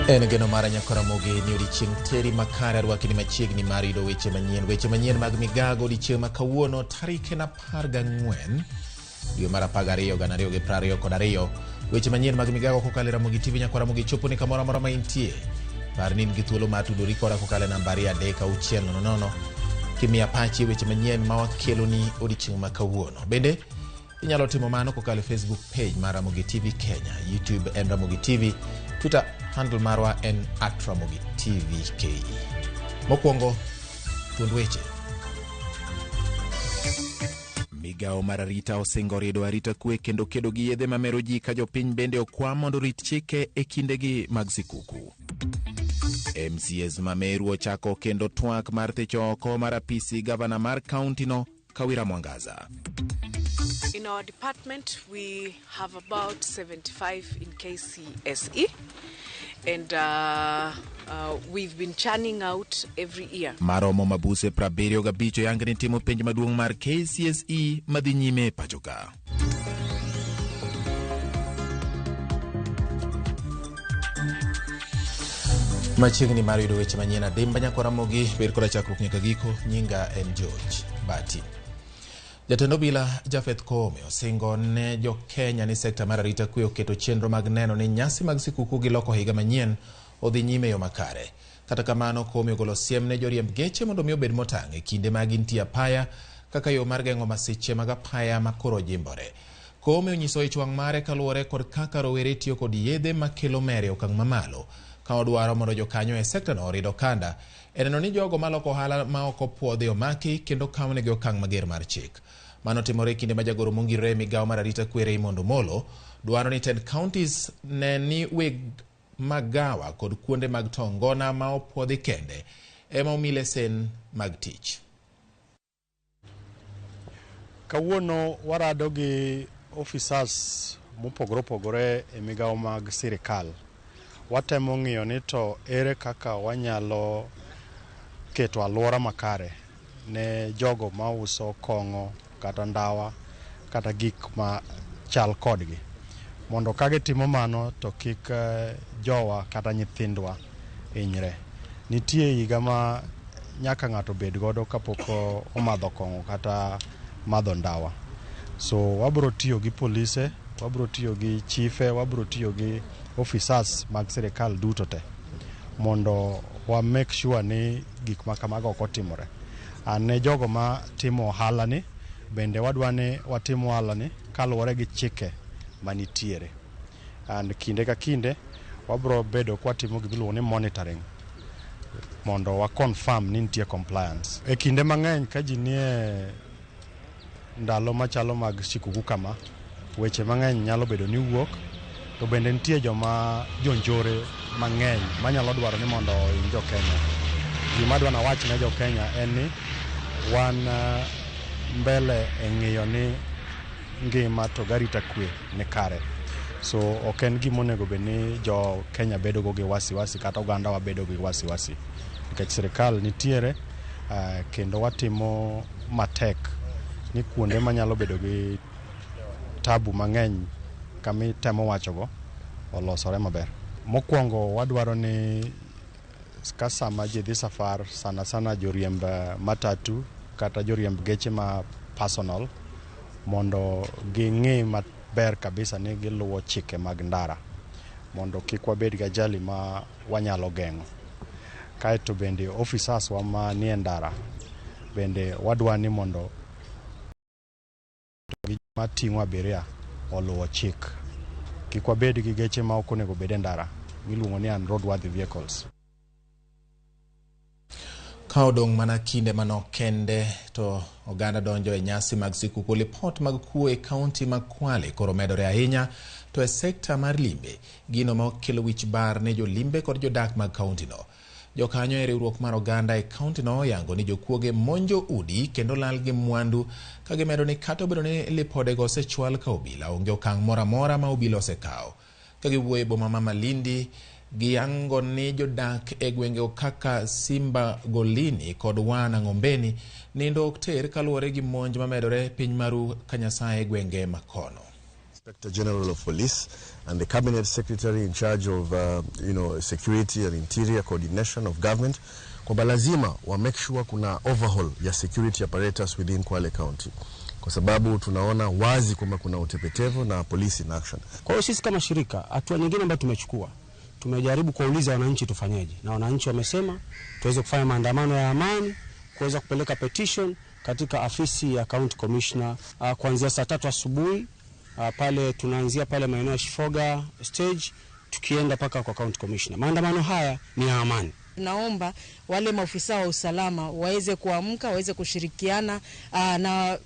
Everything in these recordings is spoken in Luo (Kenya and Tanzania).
En geno mara nyako Ramogi ni odiechieng' teri makare arwaki ni machiegni mar yudo weche manyien. Weche manyien mag migago odiechieng' ma kawuono tarik en 14 dwe mar 12 2022. Weche manyien mag migago kokalo e Ramogi TV nyako Ramogi chopo ni kamoro amora ma intie. Par ni in gi thuolo mar tudori koda kokalo e namba 23600 kimiya pachi e weche manyien ma wakeloni odiechieng' ma kawuono. Bende Inyalo timo mano kokalo e Facebook page mar Ramogi TV Kenya, YouTube en Ramogi TV, Twitter handle marwa en @RamogiTVKE. Mokwongo, thuond weche. Migawo mar arita osingo riedo arita kwe kendo kedo gi yedhe mamero ji ka jopiny bende okwa mondo orit chike e kindegi mag sikuku. MCAs ma Meru ochako kendo twak mar thicho oko mar apisi gavana mar kauntino Kawira Mwangaza. In our department, we have about 75 in KCSE, and we've been churning out every year. Maromo mabuse 75 oyang ni timo penj maduong' mar KCSE madhi nyime e pacho ka. Machiegni mar yudo weche manyien adimba nyako Ramogi ber koda chakruok nyaka giko. Nyinga en George Bati. Jatend obila Japheth Koome osingo ne jo Kenya ni sekta mar arita kwe oketo chenro mag neno ni nyasi mag sikuku gi loko higa manyien odhi nyime e yo makare. Kata kamano, Koome ogolo siem ne joriemb geche mondo mi obed motang' e kinde ma gintie apaya kaka yo mar geng'o masiche mag apaya ma koro ojimbore. Koome onyiso ich wang' mare kaluwore kod kaka rowere tiyo kod yedhe makelo mer e okang' mamalo ka odwaro mondo jokanyo e sektano orid okanda e neno ni jogo maloko ohala ma ok opuodhi omaki kendo kawnegi okang' mager mar chik. Mano timore e kinde ma jagoro mongirore e migawo mar arita kwe Raymond Omolo dwaro ni tend counties ne ni weg magawa kod kuonde mag to ngona ma opuodhi kende ema omi lesen mag tich. Kawuono warado gi officers mopogore opogore e migawo mag sirikal. Watemo ng'iyo ni to ere kaka wanyalo keto alwora makare ne jogo mauso kong'o kata ndawa kata gik ma chal kodgi. Mondo ka gitimo mano to kik jowa kata nyithindwa hinyre. Nitie higa ma nyaka ng'ato bed godo kapok omadho kong'o kata madho ndawa. So wabro tiyo gi polise, wabro tiyo gi chife, wabro tiyo gi officers mag sirikal duto te mondo wa make sure ni gik ma kamago ok otimore. An ne jogo ma timo ohala ni bende wadwa ni watim ohala ni kaluwore gi chike manitiere. And kinde ka kinde wabro bedo kwatimo gimiluongo ni monitoring mondo wa confirm ni nitie compliance. E kinde mang'eny ka ji nie ndalo machalo mag sikuku kama, weche mang'eny nyalo bedo ni wuok, to bende nitie joma jonjore mang'eny manyalo dwaro ni mondo ohiny jo Kenya. Gima adwa nawach ne jo Kenya en ni wan mbele e ng'iyo ni ngima to garita kwe ni kare. So ok en gima onego bed ni jo Kenya bedo go gi wasiwasi kata oganda wa bedo gi wasiwasi. Nikech sirikal nitiere kendo watimo matek ni kuonde manyalo bedo gi tabu mang'eny kama itemo wachogo olosore maber. Mokwongo wadwaro ni ka sama ji dhi safar sana sana joriemb matatu kata joriemb geche ma personal mondo ging'i maber kabisa ni giluwo chike mag ndara mondo kik wabed gi ajali ma wanyalo geng'o. Kaeto bende officers wa manie ndara bende wadwa ni mondo gi joma ting'o abiria oluwo chik. Kik wabed gi geche ma ok onego bed e ndara miluongo ni unroadworthy vehicles. Ka odong' mana kinde manok kende to oganda donjo e nyasi mag sikuku, lipot mag kuo e kaunti ma Kwale koro medore ahinya to e sekta mar limbe, gino ma okelo wich bar ne jolimbe kod jodak mag kauntino. Jokanyo e riwruok mar oganda e kauntino oyango ni jokuoge monjo udi kendo lal gi mwandu ka gimedo ni kata obedo ni lipodego osechwal ka obila, onge okang' moro amora ma obila osekawo. Ka giwuoyo e boma ma Malindi, giyango ni jodak e gwenge kaka Simba Golini kod Wana Ng'ombeni nindo ok ter kaluwore gi monj mamedore piny maru ka Nyasaye e gwenge makono. Inspector General of Police and the cabinet secretary in charge of security and interior coordination of government kwamba lazima wa make sure kuna overhaul ya security apparatus within Kwale County kwa sababu tunaona wazi kwamba kuna utepetevu na police in action. Kwa hiyo sisi kama shirika, hatua nyingine ambayo tumechukua, tumejaribu kuwauliza wananchi tufanyeje, na wananchi wamesema tuweze kufanya maandamano ya amani, kuweza kupeleka petition katika afisi ya county commissioner kuanzia saa 3 asubuhi pale tunaanzia pale maeneo ya Shifoga stage tukienda paka kwa county commissioner. Maandamano haya ni ya amani. Tunaomba wale maofisa wa usalama waweze kuamka, waweze kushirikiana na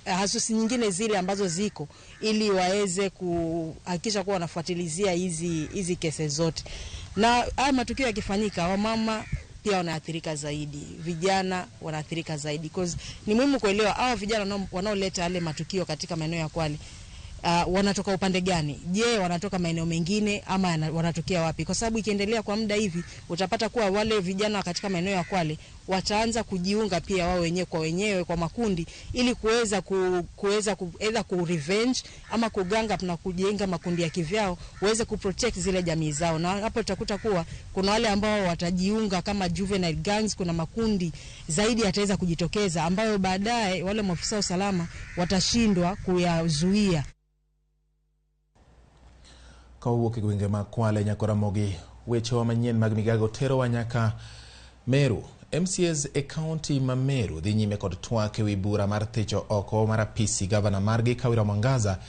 hasusi nyingine zile ambazo ziko ili waweze kuhakikisha kuwa wanafuatilizia hizi kesi zote. Na haya matukio yakifanyika, wamama pia wanaathirika zaidi, vijana wanaathirika zaidi, because ni muhimu kuelewa hawa vijana wanaoleta yale matukio katika maeneo ya Kwale wanatoka upande gani? Je, wanatoka maeneo mengine ama wanatokea wapi? Kwa sababu ikiendelea kwa muda hivi utapata kuwa wale vijana katika maeneo ya Kwale wataanza kujiunga pia wao wenyewe kwa wenyewe kwa makundi ili kuweza kuweza either ku revenge ama kuganga na kujenga makundi ya kivyao waweze kuprotect zile jamii zao. Na hapo utakuta kuwa kuna wale ambao watajiunga kama juvenile gangs, kuna makundi zaidi yataweza kujitokeza ambayo baadaye wale maafisa wa usalama watashindwa kuyazuia. Kawuok e gwenge mag Kwale nyaka Ramogi, wechewa manyien mag migago terowa nyaka Meru. MCAs e kaunti ma Meru dhi nyime kod twak ewi bura mar thicho oko mar apisi gavana margi Kawira Mwangaza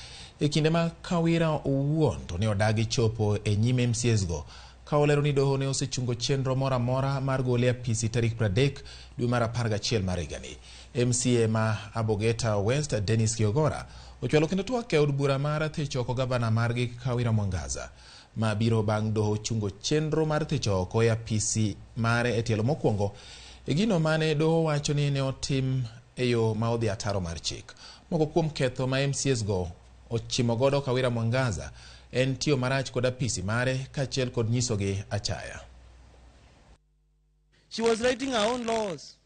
e kinde ma Kawira owuon to ne odagi chopo e nyim MCAs go ka olero ni doho ne osechungo chenro moro amora mar gole e apisi tarik 30 dwe mar 11 mar higani. MCA ma Abogeta West Dennis Kiogora ochwalo kendo twak e od bura mar thicho oko gavana margi Kawira Mwangaza ma biro bang' doho chungo chenro mar thicho oko e apisi mare e tielo mokwongo e gino mane doho wacho ni ne otim e yo ma odhi ataro mar chik. Moko kuom ketho ma MCAs go ochimo godo Kawira Mwangaza en tiyo marach kod apisi mare kaachiel kod nyisogi achaya. She was writing her own laws.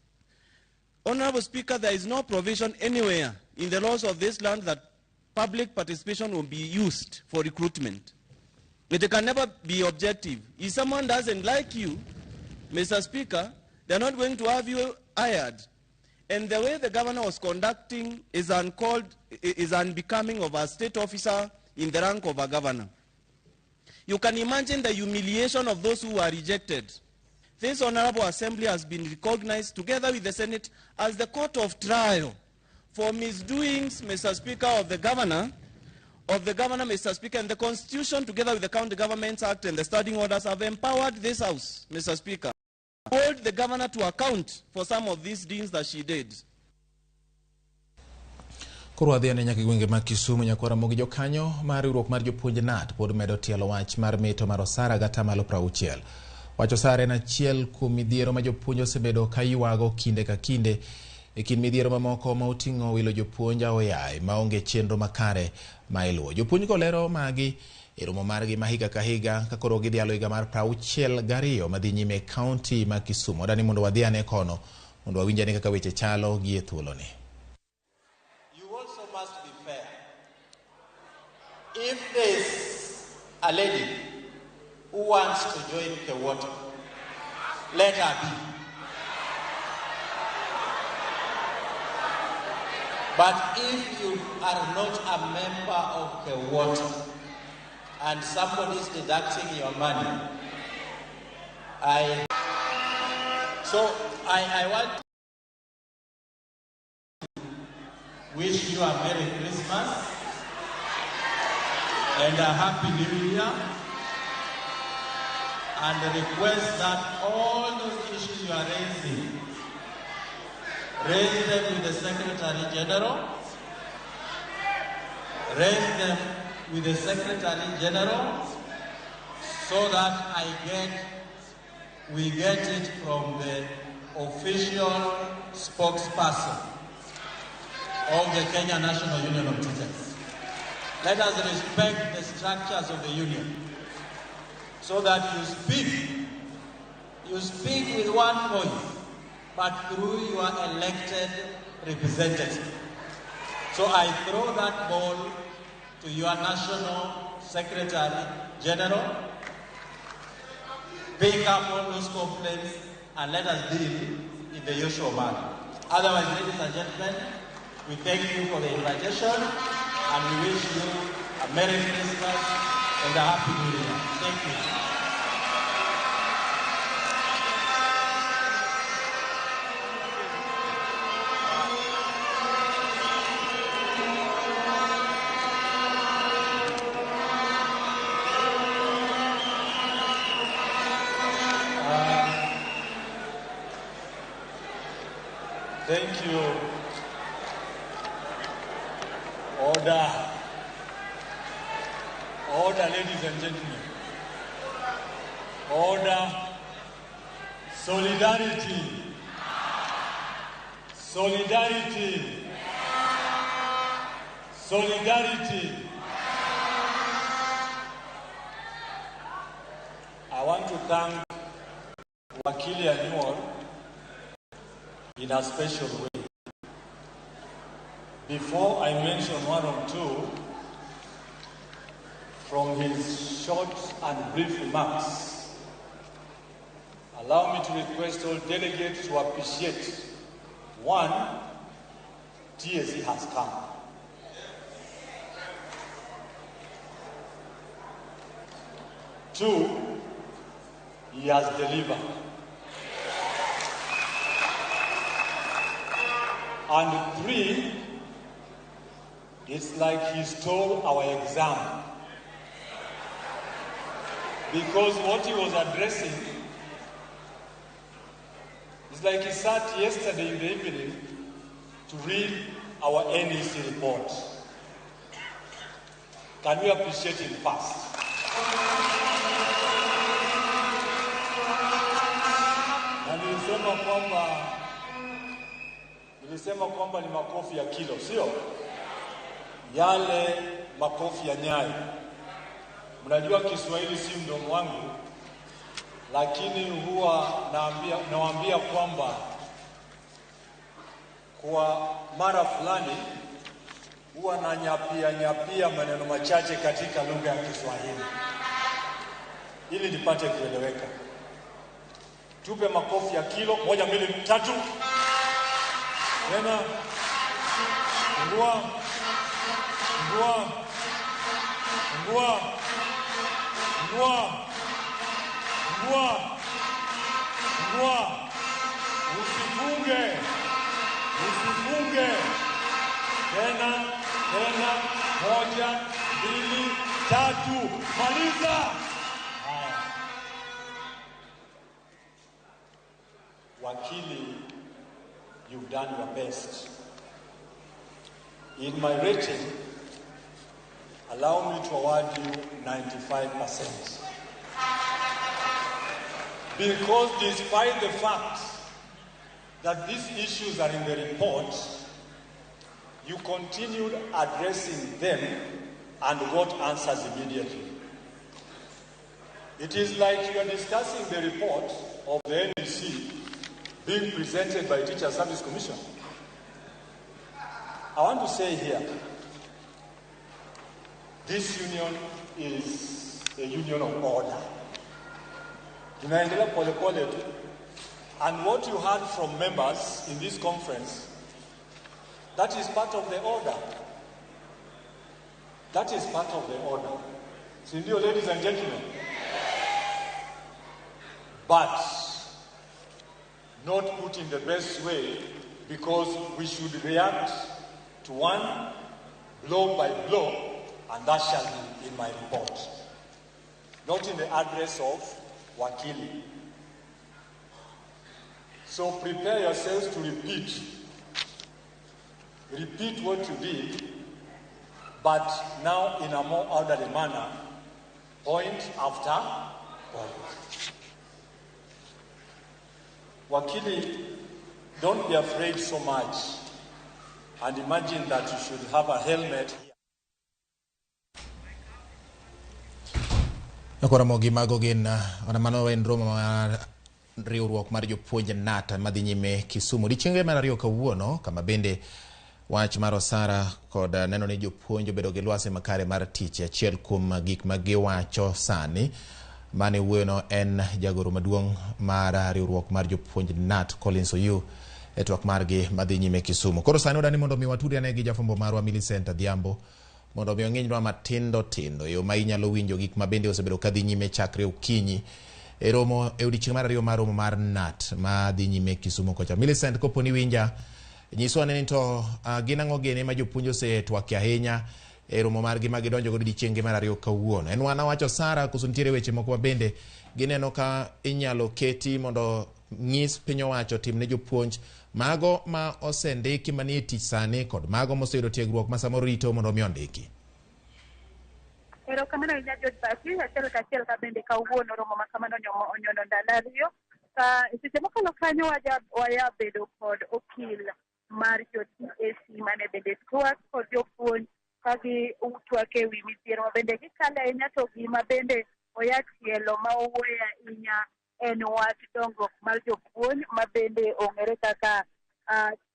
Honorable Speaker, there is no provision anywhere in the laws of this land that public participation will be used for recruitment. It can never be objective. If someone doesn't like you, Mr. Speaker, they're not going to have you hired. And the way the governor was conducting is uncalled, is unbecoming of a state officer in the rank of a governor. You can imagine the humiliation of those who were rejected. This Honorable Assembly has been recognized together with the Senate as the court of trial for misdoings, Mr. Speaker, of the governor, Mr. Speaker, and the Constitution together with the County Governments Act and the Standing Orders have empowered this House, Mr. Speaker, to hold the governor to account for some of these deeds that she did. Koro wadhi ane nyaka e gwenge mag Kisumu nyaka Ramogi. Jokanyo mar riwruok mar jopuonj KNUT pod medo tielo wach mar meto mar osara gi atamalo 60. Wach osara en achiel kuom midhiero ma jopuonj osebedo ka ywago kinde ka kinde e kind midhiero mamoko ma oting'o wilo jopuonj aoyaye maonge chenro makare ma iluwo. Jopuonj go lero magi e romo margi ma higa ka higa ka koro gidhialo higa mar 62 madhi nyime e kaunti ma Kisumu. Wadani mondo wadhi ane kono mondo wawinj ane kaka weche chalo gi e thuoloni. You also must be fair. If there's a lady who wants to join KEWOTA, let her be. But if you are not a member of KEWOTA and somebody is deducting your money, I want to wish you a Merry Christmas and a Happy New Year, and request that all those issues you are raising, raise them with the Secretary General, raise them with the Secretary General, so that we get it from the official spokesperson of the Kenya National Union of Teachers. Let us respect the structures of the union so that you speak with one voice, but through your elected representative. So I throw that ball to your national Secretary General. Pick up all those complaints and let us deal in the usual manner. Otherwise, ladies and gentlemen, we thank you for the invitation and we wish you a Merry Christmas and a Happy New Year. Thank you. Thank you. Order. Order, ladies and gentlemen. Order. Solidarity. Solidarity. Solidarity. I want to thank Wakili Anyuor in a special way. Before I mention one or two from his short and brief remarks, allow me to request all delegates to appreciate, one, TSC has come. Two, he has delivered. And three, it's like he stole our exam. Because what he was addressing is like he sat yesterday in the evening to read our NEC report. Can we appreciate him first? Na nilisema kwamba ni makofi ya kilo, sio yale makofi ya Nyayo. Mnajua Kiswahili si mdomo wangu, lakini huwa nawaambia kwamba kwa mara fulani huwa nanyapia nyapia maneno machache katika lugha ya Kiswahili ili nipate kueleweka. Tupe makofi ya kilo, moja, mbili, tatu. Tena fungua, fungua, fungua, fungua, fungua, fungua. Usifunge, usifunge. Tena, tena, moja, mbili, tatu. Maliza. Haya. Wakili, you've done your best. In my rating, allow me to award you 95%. Because despite the fact that these issues are in the report, you continued addressing them and got answers immediately. It is like you are discussing the report of the NEC being presented by Teacher Service Commission. I want to say here, this union is a union of order. Tunaendelea polepole tu. And what you heard from members in this conference, that is part of the order. That is part of the order. Si ndio, ladies and gentlemen? But not put in the best way, because we should react to one blow by blow, and that shall be in my report. Not in the address of Wakili. So prepare yourselves to repeat. Repeat what you did, but now in a more orderly manner, point after point. Wakili, don't be afraid so much and imagine that you should have a helmet here. Koro mago gin mano en romo mar riwruok mar jopuonj KNUT madhi nyime Kisumu. Odiechienge mar ariyo kawuono kama bende Wach mar osara kod neno ni jopuonj obedo gi lwasi makare mar tich achiel kuom gik ma giwacho sani. Mane wuoyono en jagoro maduong' mar riwruok mar jopuonj KNUT, Collins Oyuu, e twak margi madhi nyime Kisumu. Koro sani wadani mondo mi watudre ane gi jafwambo marwa Millicent Adhiambo mondo mi ong'injnwa matindo tindo yo ma inyalo winjo gik ma bende osebedo kadhi nyime chakre okinyi e romo e odiechieng' mar ariyo mar romo mar KNUT ma dhi nyime Kisumu kocha. Millicent, kopo ni winja, nyiswa ane ni to gin ang'o gini ma jopuonj osetwakie ahinya e romo margi ma gidonjo godo odiechieng' mar ariyo kawuono. En wana wacho Sara koso nitiere weche moko ma bende gineno ka inyalo keti mondo nyis piny owacho tim ne jopuonj mago ma osendiki manie tich sani kod mago moseyudo tiegruok ma samoro rito mondo mi ondiki. Erokamano ahinya, George Bati. Achiel kachiel ka bende kawuono romo ma kamano onyono ndalo ariyo. Ka seche mokalo kanyo waya bedo kod okil mar jo TSC mane bende twak kod jopuonj ka gi twak e wi midhiero ma bende gikale ahinya, to gima bende oya tielo ma owuoye ahinya en wach dongruok mar jopuonj ma bende ong'ere kaka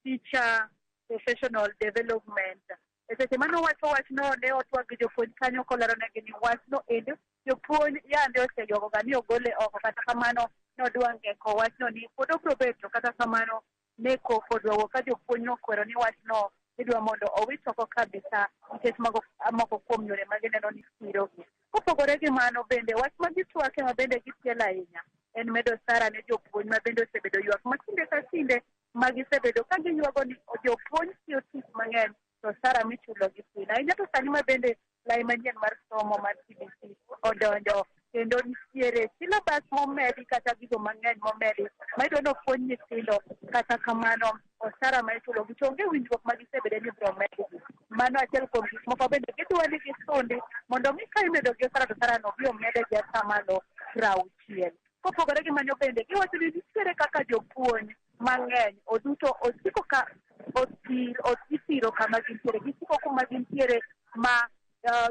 teacher professional development. E seche mane owacho wachno, ne otwak gi jopuonj kanyo kolero negi ni wachno endi jopuonj yande oseywago ga ni ogole oko, kata kamano nodwa ngeko wachno ni pod obiro bet, to kata kamano ne koko dwa wuok ka jopuonj nokwero ni wachno idwa mondo owit oko kabisa nikech mago moko kuom yore ma gineno ni sirogi. Kopogore gi mano, bende wach ma gitwake ma bende gitielo ahinya en medo osara ne jopuonj, ma bende osebedo ywak ma kinde ka kinde ma gisebedo ka giywago ni jopuonj tiyo tich mang'eny to osara michulo gi tin ahinya, to sani ma bende lai manyien mar somo mar CBC odonjo kendo nitiere syllabus momedi kata gigo mang'eny momedi ma idwa ni opuonj nyithindo, kata kamano osara ma ichulo gi to onge winjruok ma gisebedo ni ibiro medgi. Mano achiel kuom gik moko bende gidwa ni gisundi mondo mi ka imedo gi osara to osara no bi omede gi 60%. Kopogore gi mano, bende giwacho ni nitiere kaka jopuonj mang'eny oduto osiko ka othir ithiro kama gintiere, gisiko kuma gintiere ma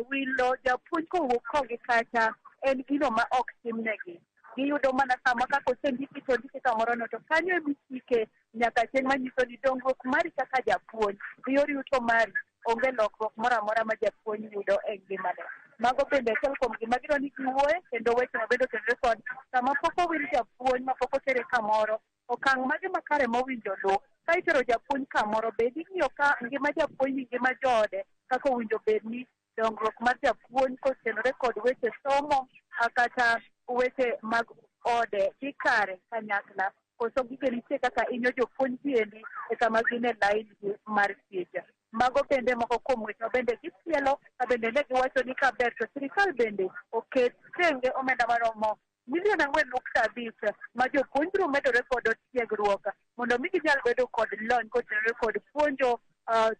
wilo japuonj kowuok kogi kacha en gino ma ok timnegi. Giyudo mana sama kaka osendiki to ondiki kamoro no, to kanyo emisike nyaka chieng' manyiso ni dongruok mari kaka japuonj gi yor yuto mari onge lokruok moro amora ma japuonj yudo e ngimane. Mago bende achiel kuom gima gidwa ni giwuoye, kendo weche mabende otenore kod sama pok owil japuonj ma pok otere kamoro, okang' mage makare mowinjo luw ka itero japuonj kamoro. Bed ing'iyo ka ngima japuonj ni ngima joode kaka owinjo bed ni dongruok mar japuonj kotenore kod weche somo kata weche mag ode dhi kare kanyakla, koso gige nitie kaka inyo jopuonj giendi e sama gin e lain gi mar tich. Mago bende moko kuom weche ma bende gitielo, ka bende ne giwacho ni kaber to sirikal bende oket tenge omenda maromo milion 4.5 ma jopuonj biro medore godo tiegruok mondo mi ginyal bedo kod lony kotenore kod puonjo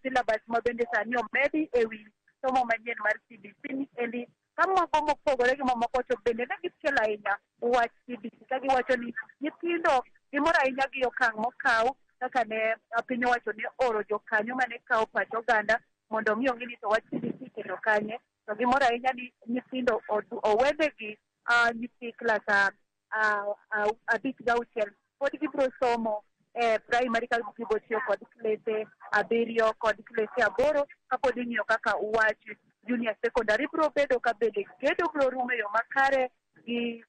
syllabus ma bende sani omedi ewi somo manyien mar CBC ni endi. Ka mago mopogore gi mamoko, to bende ne gitielo ahinya wach CBC ka giwacho ni nyithindo gimoro ahinya gi okang' mokaw kaka ne piny owacho ne oro jokanyo mane kawo pach oganda mondo mi ong'i ni to wach CBC iketo kanye, to gimoro ahinya ni nyithindo owenegi nyithi klas 5 gi 6 pod gibiro somo e primary ka gibiro tiyo kod klese 7 kod klese 8. Kapod ing'iyo kaka wach junior secondary biro bedo, ka bende gedo biro rumo e yo makare gi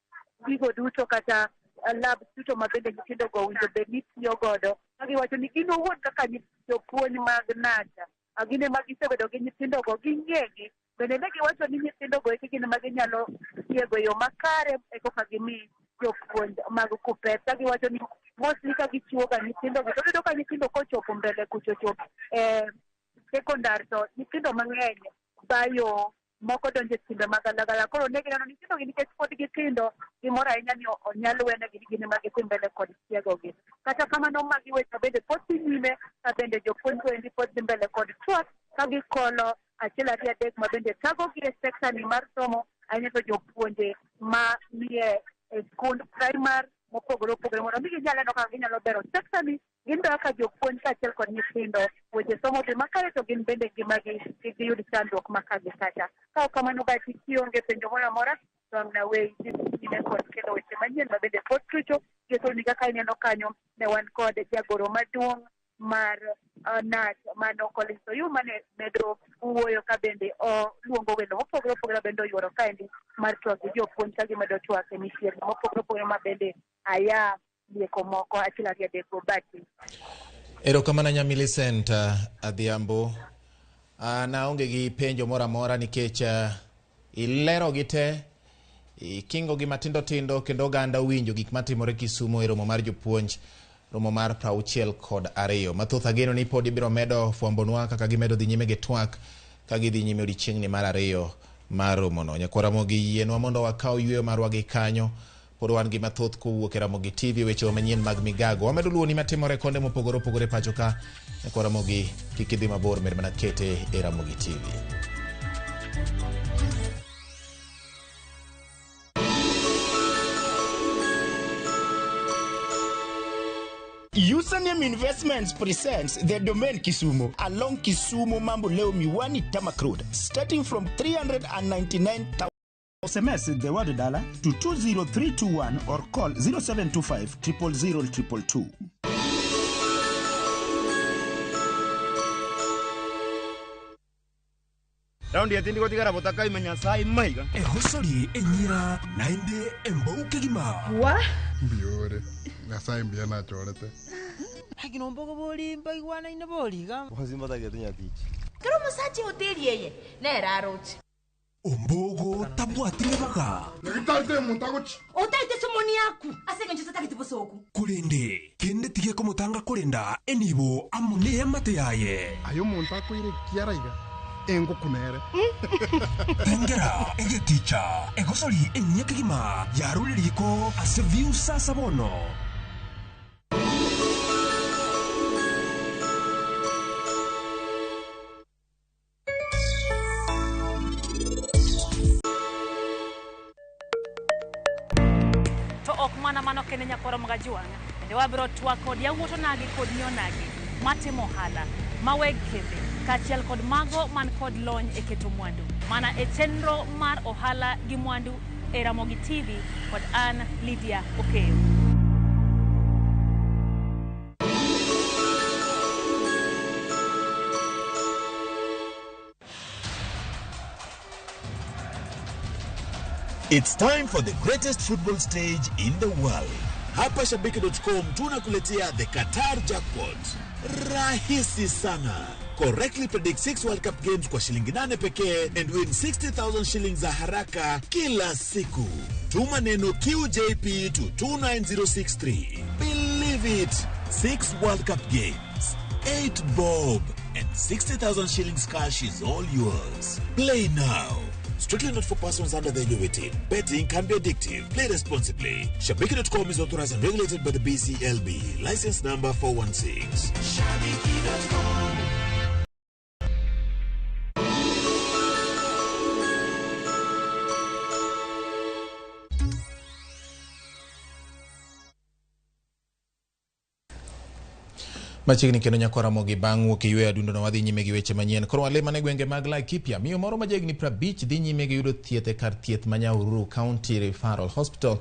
gigo duto kata labs duto ma bende nyithindo go owinjo bed ni tiyo godo, ka giwacho ni gin owuon kaka jopuonj mag KNUT gin ema gisebedo gi nyithindogo ging'egi. Bende ne giwacho ni nyithindogo eki gin ema ginyalo tiego e yo makare e koka gimi jopuonj mag KUPPET, ka giwacho ni mostly ka gichiwo ga nyithindogi to iyudo ka nyithindo kochopo mbele kuchocho e sekondar to nyithindo mang'eny bayo, moko donjo e timbe magalagala. Koro ne gineno ni nyithindogi nikech pod gitindo, gimoro ahinya ni onyal wenegi ni gin ema gidhi mbele kod tiegogi. Kata kamano, magi weche bende pod dhi nyime, ka bende jopuonj go endi pod dhi mbele kod twak ka gikolo achiel ariyo adek ma bende tagogi e sekta ni mar somo ahinya, to jopuonje ma nie e skund primar mopogore opogore mondo mi ginyal neno kaka ginyalo bero sekta ni gin be kaka jopuonj kaachiel kod nyithindo, weche somo dhi makare to gin bende ngimagi kik giyud chandruok ma ka gi kacha. Ka ok kamano, basi kionge penjo moro amora to ang' naweyi dhi nyime kod kelo weche manyien ma bende pod tucho gesoni. Kaka ineno kanyo, ne wan kod jagoro maduong' mar Nat mano Collins Oyuma ne medo wuoyo ka bende oluongo welo mopogore opogore bende oyuoro kaendi mar twak gi jopuonj ka gimedo twak e midhierni mopogore opogore ma bende aya lieko moko achiel ariyo adek Bati. Erokamano nya Millicent Adhiambo. Naonge gi penjo moro amora nikech ilero gi te, ikingo gi matindo tindo kendo oganda winjo gik matimore Kisumu e romo mar jopuonj, romo mar 62. Mathoth ageno ni pod ibiro medo fwambonwa kaka gimedo dhi nyime gi twak ka gidhi nyime odiechieng'ni mar 2 mar romono. Nyakwar Ramogi, yienwa mondo wakaw yweyo marwa gi kanyo. Pod wan gi mathoth kowuok e Ramogi TV, weche manyien mag migago. Wamedo luwoni matimore konde mopogore opogore pacho ka. Nyakwar Ramogi, kik idhi mabor, med mana kete e Ramogi TV. Username Investments presents the Domain Kisumu along Kisumu Mamboleo Miwani Tamak Road, starting from 399,000. SMS the word dollar to 20321 or call 0725 000 222. Raundi ya tindi gotigara botaka imenya sai maiga. Ehosori enyira naende embouke gima. Wa? Mbiore. Nyasaye mbia na chorete. Hakino mbogo boli mbaigwana ine boli ga. Wazimba tagia tinya tichi. Kero musachi hoteli yeye nera arochi. Ombogo tabwatire baga. Ngitate muntagochi. Otaite somoni yaku. Asenge ncho tatagete bosoku. Kurende kende tige komutanga kurenda enibo amune yamate yaye. Ayo muntakoire kiaraiga. Engo kunere. Tengera egeticha egosori enyekigima yaruriko ase view sasa bono. To ok mana mano kende nyakwaro magajuang' bende wabiro twak kod yawuoto nagi kod nyonagi matimo ohala maweg kembe kaachiel kod mago man kod lony e keto mwandu mana e chenro mar ohala gi mwandu e Ramogi TV kod an Lydia Okeyo. It's time for the greatest football stage in the world. Hapa Shabiki.com tunakuletea the Qatar Jackpot. Rahisi sana. Correctly predict 6 World Cup games kwa shilingi 8 pekee and win 60,000 shillings za haraka kila siku. Tuma neno QJP to 29063. Believe it. 6 World Cup games, 8 bob and 60,000 shillings cash is all yours. Play now. Strictly not for persons under the age of 18. Betting can be addictive. Play responsibly. Shabiki.com is authorized and regulated by the BCLB. License number 416. Shabiki.com. Machiegni kendo nyakwar Ramogi bang' wuok e yweyo adundo no wadhi nyime gi weche manyien. Koro walema ne gwenge mag Laikipia. Miyo moro ma jahigni 50 dhi nyime gi yudo thieth e kar thieth ma Nyahururu County Referral Hospital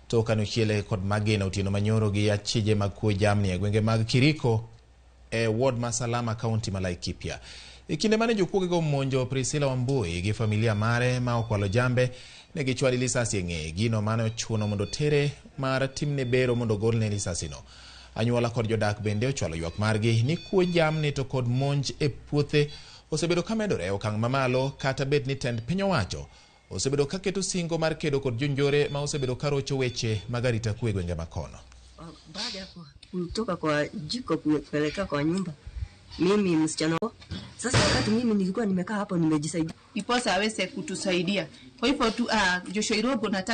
to kane ochiele kod magina otieno manyoro gi achije mag kuo jamni e gwenge mag Kiriko e ward ma Salama County ma Laikipia. E kinde mane jokuogego monjo Priscilla Wambui gi familia mare ma okwalo jambe, ne gichwali lisasi e ng'eye, gino mane ochuno mondo tere mar timne bero mondo ogolne lisasino. Anyuola kod jodak bende ochwalo ywak margi ni kuo jamni to kod monj e puothe osebedo ka medore e okang' mamalo kata bed ni tend piny owacho osebedo ka keto singo mar kedo kod jonjore ma osebedo ka rocho weche mag arita kwe e gwenge makono. Baada ya kutoka kwa jiko kupeleka kwa nyumba, mimi msichana sasa, wakati mimi nilikuwa nimekaa hapo nimejisaidia, ndiposa aweze kutusaidia. Kwa hivyo tu Joshua Irobo nataka